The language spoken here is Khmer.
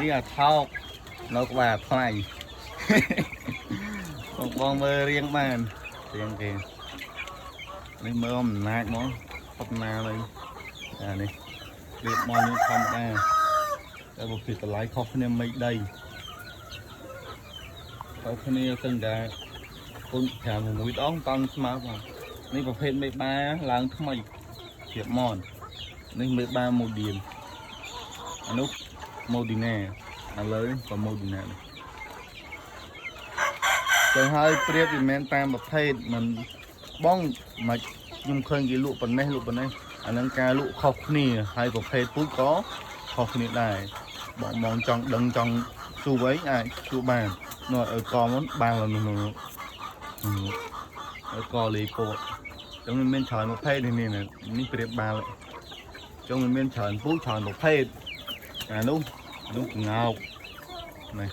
នេះអាថោកនៅក្បែរអាថ្លៃ បងបងមើលរៀងបានរៀងគេនេះមើលអំណាចមកផុតណាเลยអានេះរៀបមកយើងធម្មតាតែបើពីតម្លៃខុសគ្នាមិនដីខុសគ្នាទៅតែគុណ5 6ដងតង់ស្មើបងនេះប្រភេទមេបាឡើងថ្មីជាមននេះមេបាម៉ូឌៀនអានោះម៉ូឌីណាឥឡូវនេះក៏ម៉ូឌីណាដែរ ទៅហើយប្រៀបវាមិនមែនតាមប្រភេទមិនបងមិនខ្ញុំឃើញគេលក់ប៉ុណ្ណេះលក់ប៉ុណ្ណេះអាហ្នឹងការលក់ខុសគ្នាហើយប្រភេទពូជក៏ខុសគ្នាដែរបងបងចង់ដឹងចង់សួរអីអាចសួរបាននោះឲ្យកមកបានឡើយនោះនោះឲ្យកលីពោតចឹងវាមានច្រើនប្រភេទនេះនេះនេះប្រៀបបានចឹងវាមានច្រើនពូជច្រើនប្រភេទអានោះនោះងោកនេះ